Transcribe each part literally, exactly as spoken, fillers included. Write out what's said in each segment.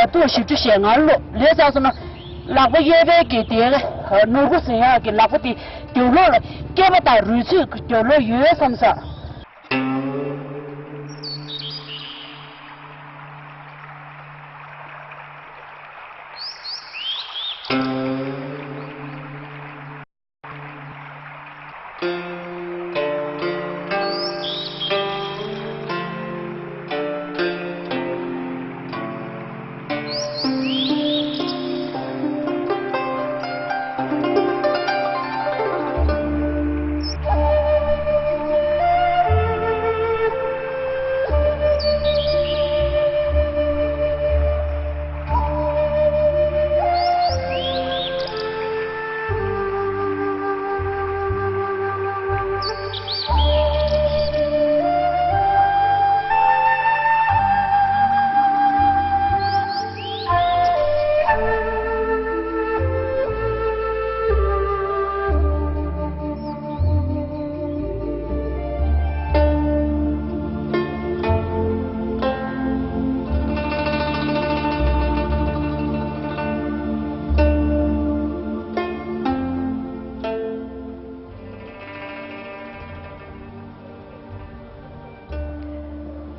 ལྟོ་བཞི་བཅུ་ཞེ་ལྔ་ལོ་ལས་ཚར་སོང་ན། ལག་པ་གཡས་པའི་གི་དེ་ནོར་བུ་ཟིན་ཡག་གི་ལག་པ་དེ་རྒྱབ་ལོགས་ལ་སྐེད་པ་དང་རུས་ཚོད་ཀྱི་རྒྱབ་ལོགས་ཡོད་བསམ་ས།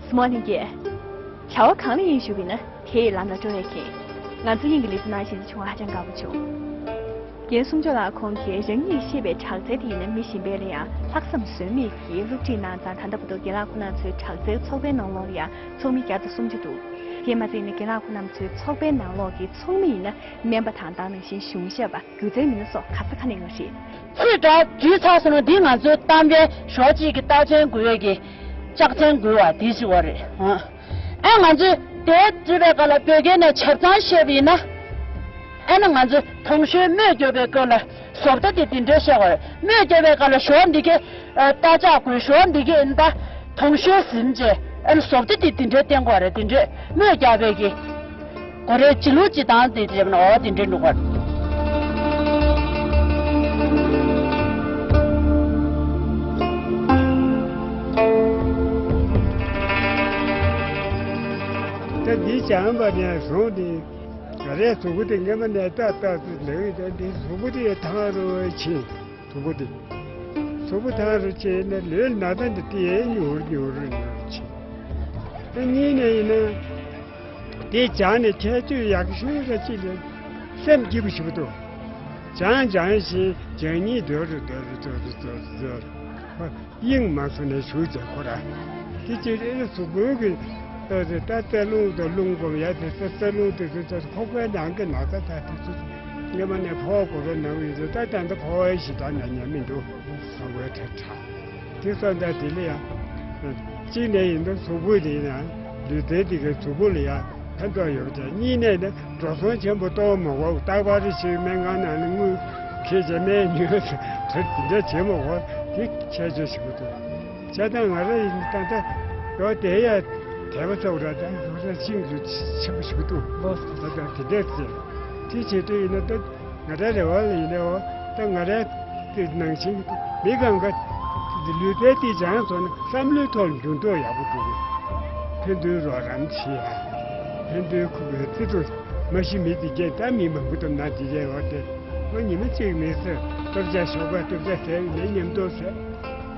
སི་མོ་ལིང་གིས། བྱ་བ་གང་ལ་དབྱིངས་ཞུགས་པ་ཡིན་ན་དེ་ཡི་ལམ་ལ་འགྲོ་བས་མཁྱེན། ང་ཚོ་དབྱིངས་ཀྱི་ལེ་ཚན་གནང་བཞིན་དུ་བྱུང་བ་ཧ་ཅང་དགའ་པོ་བྱུང་། རྒན་གསུང་མཆོག་ལགས་ཁོང་གིས་རང་ཉིད་ཤེས་པའི་དྲག་རྩལ་དེ་ཡིན་ན་མི་གཞན་པས་ལ་ཡང་ལྷག་བསམ་ཟོལ་མེད་ཀྱིས་སློབ་ཁྲིད་གནང་ཙང་ད་ལྟ་བར་དུ་རྒན་ལགས་ཁོང་རྣམ་ཚོའི་དྲག་རྩལ་ཚོགས་པའི་ནང་ལོགས་ལ་ཡང་ཚོགས་མི་བརྒྱ་དང་སུམ་ཅུ་འདུག་དེས་མ་ཚད་ཡིན་ན་རྒན་ལགས་ཁོང་རྣམ་ཚོའི་ཚོགས་པའི་ནང་ལོགས་ཀྱི་ཚོགས་མི་ཡིན་ན་སྨན་པ་དང་ད་ནང་བཞིན་གཞུང་ཞབས་པ། སྒྱུ་རྩལ་མི་སྣ་སོགས་ག་ས་ག་ནས་ཡོང་རེད། ཚིག་འདྲ་བྲིས་ཚར་སོང་ན་འདི་ང་ཚོའི་གཏམ་དཔེ་ཞོགས་གཅིག་གི་རྟགས་ཅན་དགོས་ཡས་ཀྱི་ལྕག་ཚན་དགོས་པ་དེ་ཞིག་བ་རེད། ཨ་ང་ཚོས་དེ་བྲིས་པའི་སྐབས་ལ་བོད་སྐད་ནས་ཆ་ཚང་བཤད་པ་ཡིན་ན། ཨ་ནི་ང་ཚོས་དང་ཤོས་སྨོས་རྒྱོབ་པའི་སྐབས་ལ་བཟོ་ལྟ་དེ་དེ་འདྲ་བཤད་པ་རེད། སྨོས་རྒྱོབ་པའི་སྐབས་ལ་ཞོགས་འདི་གའི་རྟ་ལྕག་དགོས། ཞོགས་འདི་གའི་ཨ་ནི་ད་དང་ཤོས་ཟིན་བྱས་ཨ་ནི་བཟོ་ལྟ་དེ་དེ་འདྲ་བསྟན་དགོས་རེད། དེ་འདྲ་སྨོས་རྒྱག་པའི་གི་གོ་རེ་ཅི་ལུགས་ཅི་དང་དེ་རེད་ན། འོ་དེ་འདྲ་འགྲོ་གར། ད་འདི་སྦྱངས་པ་ནས་བཟུང་སྟེ་ང་རའི་གཟུགས་པོ་དེ་སྔ་མ་ནས་ཏག་ཏག་ཏུ་ལེགས་ཡོད། ད་འདི་གཟུགས་པོ་དེ་ཐང་རུ་ཕྱིན། གཟུགས་པོ་དེ། གཟུགས་པོ་ཐང་རུ་ཕྱིན་ནས་ལུས་ན་ཚ་འདི་དེ་ཉུང་རུ་ཉུང་རུ་ཉུང་རུ་ཕྱིན། ད་གཉིས་ནས་ཡིན་ན། དེ་སྦྱངས་ནས་ཁྱད་ཆོས་ཡག་ཤོས་ར་ཅིག་ལས་སེམས་སྐྱིད་པོ་ཞིག་འདུག་སྦྱངས་སྦྱངས་བཞིན་སྦྱང་སྙིང་འདོད་རུ་འདོད་རུ་འདོད་རུ་འདོད་རུ་འདོད་རུ་དབྱིངས་མ་སོང་ནས་ཞུགས་བྱས་ཁོ་ར། དེ་ཅིག་རེ་རེ་གཟུགས་པོའི་གི་ད་རྩ་རླུང་དང་རླུང་སྒོམ་ཡ་དེ་རྩ་རྩ་རླུང་དེ་ཚོ་ཁོག་པའི་ནང་གི་ན་ཚ་ད་དེ་ཚོ་སྔ་མ་ནས་ཕོག་དགོས་པའི་ནང་ཡོད་ཚོ་ད་ད་ལྟ་ཕོག་པའི་ཞེ་དྲག་ན་ཉན་མི་འདུག་བཟང་པོའི་ཁྲ་ཁྲ། དེ་སོང་ཙང་དེ་ལ་ཡང་། གཅིག་ནས་ཡིན་ན་གཟུགས་པོ་དེ་ཡིན་ན་ལུས་རྩལ་དེ་གའི་གཟུགས་པོ་ལ་ཡང་ཕན་ཐོགས་ཡོད་ཀྱང་། གཉིས་ནས་ནི་འགྲོ་སོང་ཆེན་པོ་གཏོང་མ་དགོས། རྟག་པར་ཞིག་སྨན་ཁང་ནང་ནས་དངུལ་འཁྱེར་བྱས་སྨན་ཉོས་ཟེར་དེ་འདྲ་བྱེད་མ་དགོས། དེ་ཁྱད་ཆོས་ཞིག་འདུག་བྱས་ཙང་ང་རང་ཡིན་ད་ལྟ་ཡོད་དེ་ཡ་དད་པ་ཚ་བོ་ར་ད་ང་རང་ཤིན་ཏུ་ཆེན་པོ་ཞིག་འདུག་ད་ལྟ་དེ་འདྲ་ཟེར་དེ་བྱེད་དུས་ཡིན་ན་ད། ང་རའི་རེ་བ་ལ་ཡིན་ནའོ། ད་ང་རའི་དེ་ནང་བཞིན་མི་གང་ག་ལུས་རྩལ་དེ་སྦྱངས་སོང་ན་བསམ་བློའི་ཐོག་ལ་འགྱུར་ལྡོག་ཡག་པོ་འགྲོ་གི། ཕན་ཚུན་རོགས་རམ་བྱེད་ཡ། ཕན་ཚུན་ཁུ་བའི་རྩི་ཏོ་མ་གཞི་མི་དེ་གས་ད་མི་མང་པོ་དང་ན་དེ་གས་འོ་དེ་ང་ཉི་མ་གཅིག་མི་ཚེ་སྟོབས་ཆེ་ཞོགས་པ་སྟོབས་ཆེ་ཟས་ནས་མཉམ་དུ་ཟས།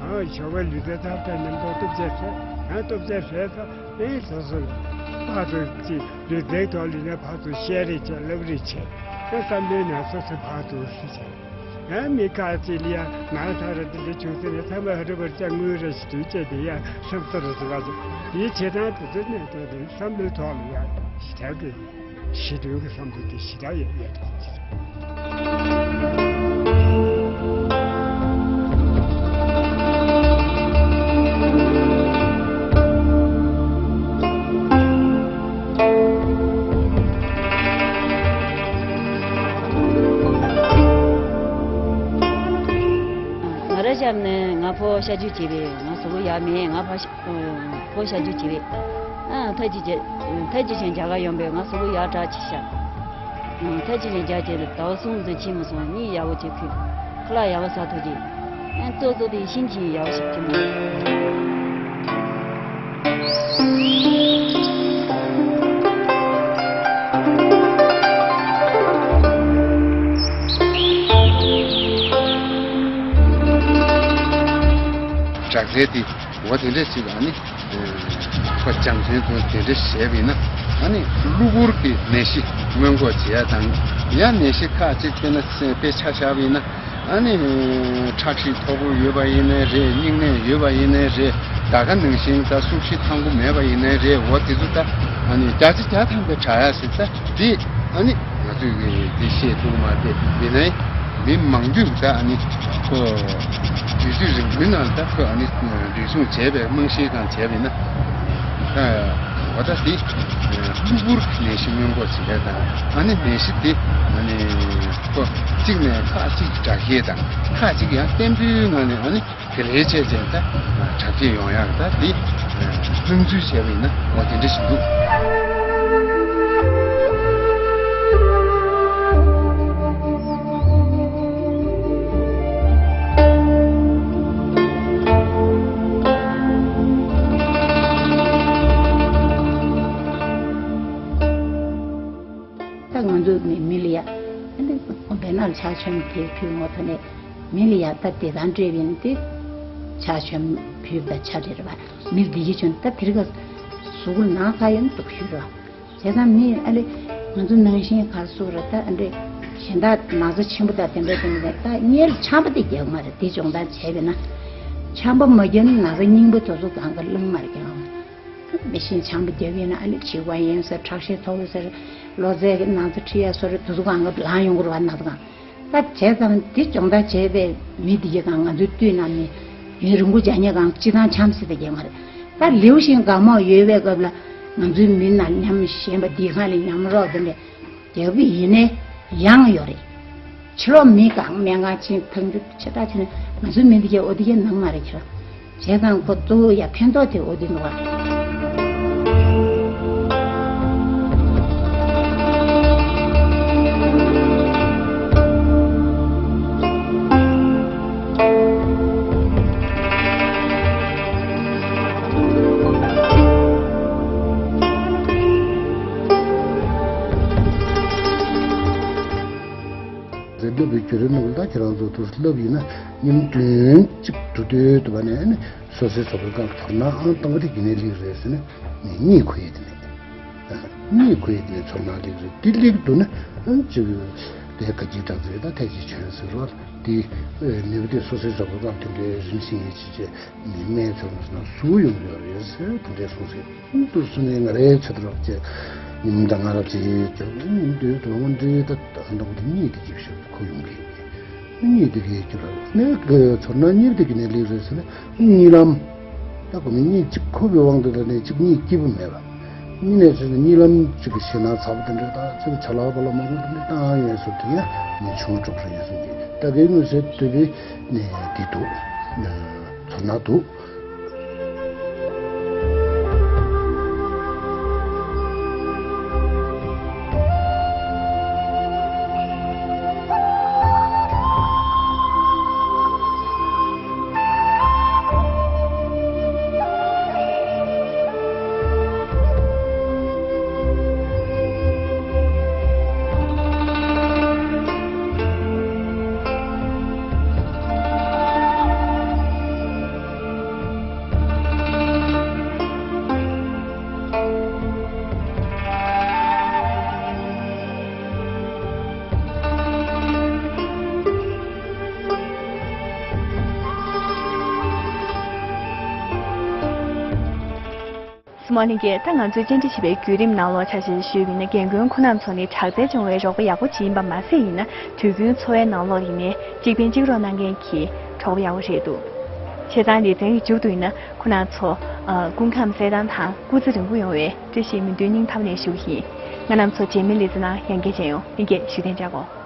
ཨ་ཞོགས་པ་ལུས་རྩལ་ཐབས་ཐབས་མཉམ་དུ་སྟོབས་ཆེ་ཟས། ང་སྟོབས་ཆེ་ཟས་ཚ། ཨེ་སོ་སོ་ཕར་ཚུར་ཅིག་ལུས་རྩལ་ཐོག་ལ་ནས་ཕར་ཚུར་བཤད་རེས་བྱས་ལབ་རེས་བྱས། ཨེ་བསམ་བློའི་ནང་སོ་སོ་ཕར་ཚུར་ཧྲི་བྱས། ཨེ་མི་ཁ་ཅིག་ལ་ཡང་ང་ཚ་ར་འདི་འདྲ་བྱུང་ཟེར་ནས་ཚང་མ་ཧ་རི་བར་ཅག་དངུལ་ར་ཞིག་དུས་བཅད་དེ་ཡང་ཧྲབ་ཚ་ར་ཟེར་བ་ཅིག་དེའི་བྱེད་སྟངས་དེ་ཚོ་ནས་ད་དེ་བསམ་བློའི་ཐོག་ལ་ཡང་ཞི་དྲག་གི་ཞི་དྲོན་གྱི་བསམ་བློ་དེ་ཞི་དྲག་ཡོད་ཡོད་དེ། ང་རང་ཞབས་ནས་ང་ཕོ་ཤ་རྒྱུས་བྱས་པས་ང་གཟུགས་པོ་ཡག་མེད། ང་ཕོ་ཤ་ཨོ། ཕོ་ཤ་རྒྱུས་བྱས་པས། ཨ་ཐ་ཅི་ཅེ། ཐ་ཅི་ཅན་རྒྱ་གར་ཡོང་པས་ང་གཟུགས་པོ་ཡག་དྲག་ཅིག་ཤ། ཨ་ཐ་ཅི་ཅན་རྒྱ་ཅེ་ཟླ་བ་གསུམ་ཙམ་ཕྱིན་མ་སོང་གཉིད་ཡག་པོ་ཅིག་ཁུག་ཁ་ལག་ཡག་པོ་ཟ་ཐུབ་ཅིག་ཨ་ཏོག་ཏོག་དེ་ཤིན་ཅིག་ཡག་པོ་ཞིག་ཁྱོད་མ། དྲག་རྩལ་དེ་འོ་དེ་འདྲ་ཞིག་ཨ་ནི་ཁོ་སྦྱང་ཚན་དུ་དེ་འདྲ་བྱས་པ་ཡིན་ན་ཨ་ནི་གློ་བུར་གྱི་ནད་གཞི་སྔོན་འགོག་བྱེད་ཡ་དང་། ཡང་ནད་གཞི་ཁག་ཅིག་དཔེར་ན་དཔེ་ཆ་བཞག་པ་ཡིན་ན། ཨ་ནི་ཁྲག་ཤེད་མཐོ་པོ་ཡོད་པ་ཡིན་ནའི་རེད། སྙིང་ནད་ཡོད་པ་ཡིན་ནའི་རེད། ད་ག་ནང་བཞིན་ད་སུག་བཞི་ཐང་པོ་མེད་པ་ཡིན་ནའི་རེད། འོ་དེ་ཚོ་ད་ཨ་ནི་བརྒྱ་ཆ་བརྒྱ་ཐམ་པའི་དྲག་ཡ་ཟེར་ད་དེ་ཨ་ནི་ང་ཚོས་གི་དེ་ཤེས་ཐུབ་མ་རེད། ཡིན་ནའི་མི་མང་པོས་ད་ཨ་ནི་ཁོ་དུས་ཚོད་རིང་པོའི་ནང་ད་ཁོ་ཨ་ནི་འགྲེལ་བརྗོད་བྱས་པའི་རྨང་གཞིའི་སྒང་བྱས་པ་ཡིན་ན། ཨ་འོ་ད་དེ་གློ་བུར་གྱི་ནད་གཞི་སྔོན་འགོག་བྱེད་ཡ་དང་། ཨ་ནི་ནད་གཞི་དེ་ཨ་ནི་ཁོ་གཅིག་ནས་ཁག་གཅིག་དྲག་སྐྱེད་དང་ཁག་གཅིག་ཡང་བརྟན་པོའི་ངང་ནས་ཨ་ནི་དེ་རེད་བྱས་བྱས་ད་དྲག་སྐྱེད་ཡོང་ཡག་ད་དེ་སྣང་ཚུལ་བྱས་པ་ཡིན་ན་འོ་དེ་འདྲ་ཞིག་འདུག་ད་ང་ཚོ་མི་མི་ལ་ཡ། ཨ་ནི་བེ་ནར་ཆ་ཆོན་དེ་ཕུལ་ངོ་ཐོག་ནས་མི་ལ་ཡ་ད་དེ་དང་འབྲེལ་བའི་དེ་ཆ་ཆོན་ཕུལ་ད་ཆ་རེད་བ། མི་བདེ་སྐྱིད་ཆོན་ད་དེ་རིགས་གཟུགས་པོ་ནང་ཁ་ཡོད་འདུག་ཕུལ་ར། བྱས་ཙང་མི་ཨ་ལེ་ང་ཚོ་ནང་བཞིན་གར་སུ་ར་ད་ཨ་འདྲེ་གཞན་དག་ན་ཚ་ཆེན་པོ་དང་དེ་འདྲ་དེ་འདྲ་ད་སྔར་ཆམ་པ་དེ་རྒྱག་མ་རེད། དེ་སྦྱོང་བརྡར་བྱས་པས་ན་ཆམ་པ་མ་རྒྱག་ན་ན་ཚ་རྙིང་པ་དེ་ཚོ་གང་ག་བླང་མ་རེད་ཀྱང་། མི་ཤིན་ཆམ་པ་རྒྱབ་ཡིན་ན་ཨ་ནི་བྱིས་པ་ཡིན་ཟེར། ཁྲག་ཤེད་མཐོ་བོ་ཟེར། གློ་རྩལ་གྱི་ན་ཚ་ཁྲིད་ཡ་སོ་རེ་དུ་དུ་གང་ག་ལངས་ཡོང་གི་རེད་བ། ན་ཚ་གང་ད་བྱས་ཙང་དེ་སྦྱོང་བརྡར་བྱས་པའི་མི་དེ་གྱད་གང་ང་ཚོའི་བསྟུད་ན་མི་ཡུན་རིང་པོ་འཇག་ཉེ་གང་སྤྱི་བཏང་ཆམ་སྲིད་དེ་རྒྱག་མ་རེད། ད་ལེའུ་བཞིན་དགའ་མོ་ཡོད་པའི་སྐབས་ལ་ང་ཚོའི་མི་ན་མཉམ་ཞེན་པ་འདི་གང་ལས་མཉམ་རོགས་དེ་འདྲ་རྒྱག་གི་ཡིན་ནའི་ཡང་ཡོད་རེད། ཕྱི་ལོགས་མི་གང་སྨན་ཁང་ཕྱིན་ཐང་རྒྱུ་ཆེ་དྲག་ཆེ་ནས་ང་ཚོའི་མི་འདི་གས་འོ་འདི་གས་ནང་མ་རེད་ཁྱེར། བྱས་ཙང་ཁོ་གཙོ་བོ་ཡ་ཕན་ཐོགས་དེ་འོ་འདི་འདུག་བ། རེད། སློབ་པའི་བརྒྱུད་རིམ་ནང་ད་ཁྱེད་རང་ཚོ་དུ་སློབ་ཡིན་ན་ཉིན་བདུན་གཅིག་ཏུ་སྡོད་དུ་བ་ནས་ནི་སོ་སོའི་ཚོ་བའི་སྒང་ཚོར་སྣང་ཨང་བཏང་བ་དེ་གི་ནས་ལེགས་རེད་ཟེར་ནས་ནི་གཉིད་ཁུག་ཡས་དེ་ནས་གཉིད་ཁུག་ཡས་དེ་ནས་ཚོར་སྣང་ལེགས་རེད། དེ་ལེགས་འདུག་ན་ཨང་ཅིག་དེ་ཁ་ཅིག་དྲག་ཚོད་ད་ཐད་ཀྱི་བྱོན་ཟེར་རོ། དེ་ནུས་པ་དེ་སོ་སོའི་ཚོ་བའི་སྒང་དེ་འདྲའི་རིམ་བཞིན་ཡིན་ཅི་བྱས། ནི་སྨན་ཚོགས་ནས་སུ་ཡོང་ཡོད་རེད་ཟེར་དེ་འདྲའི་གསུངས་ཟེར། ཏུ་སུ་ནས་ང་རའི་ཆེད་དུ་རོགས་བྱས། ཉིན་དང་ང་ར་བྱས་ཀྱང་ཉིན་དུས་དུ་ལོ་འདྲེ་ད་ད་འདུག་དེ་གཉིད་དེ་ཅིག་ཤོད་ཁོ་ཡོང་གི་གཉིད་དེ་གས་ཀྱི་ར་ནས་ཚོར་སྣང་གཉིད་དེ་གི་ནས་ལེགས་རེད་ཟེར་ན་གཉིད་ལམ། ད་ཁོ་ནི་གཉིད་ཅིག་ཁུག་པའི་དབང་དུ་ད་ནས་ཅིག་གཉིད་སྐྱིད་པོ་མེད་པ། གཉིད་ནས་ཚོད་ནས་གཉིད་ལམ་ཅིག་གི་ཞེད་སྣང་ཚ་པོ་དེ་འདྲ་ད་ཅིག་ཆ་ལག་པ་ལ་མ་གོ་དེ་འདྲ་བཏང་ཡོད་སོ་དེ་ཡང་མི་བྱུང་འགྲོ་རེད་ཟེར་གི་ད་གའི་ངོས་ཟེར་དུས་པའི་ནས་དེ་འདུག་ཚོར་སྣང་འདུག་སི་མོ་ལིང་གིས་ད་ང་ཚོའི་བཅར་འདྲི་བྱེད་པའི་བརྒྱུད་རིམ་ནང་ལོགས་ཆ་ཤས་ཞུས་པ་ཡིན་ན། རྒན་རྒོན་ཁོ་རྣམ་ཚོ་ནི་དྲག་རྩལ་སྦྱོང་བའི་རོགས་པ་ཡག་པོ་ཅིག་ཡིན་པ་མ་ཟད་ཡིན་ན་དུས་རྒྱུན་འཚོ་བའི་ནང་ལོགས་ཡིན་ནའི་གཅིག་ཕན་གཅིག་རོགས་གནང་མཁན་གྱི་གྲོགས་པོ་ཡག་པོ་རེད་འདུག་བྱས་ཙང་ལེ་ཚན་གྱི་མཇུག་ཏུ་ཡིན་ན་ཁོ་རྣམ་ཚོ་ཨ་སྐུ་ཁམས་གསལ་ཐང་དང་སྐུ་ཚེ་རིང་པོ་ཡོང་བའི་བཀྲ་ཤིས་སྨོན་འདུན་སྙིང་ཐག་པ་ནས་ཞུ་གི་ཡིན། ང་རྣམ་ཚོ་རྗེས་མའི་ལེ་ཚན་ནང་ཡང་བསྐྱར་མཇལ་ཡོང་། ལྷན་རྒྱས་བཞུགས་གདན་འཇགས་དགོས།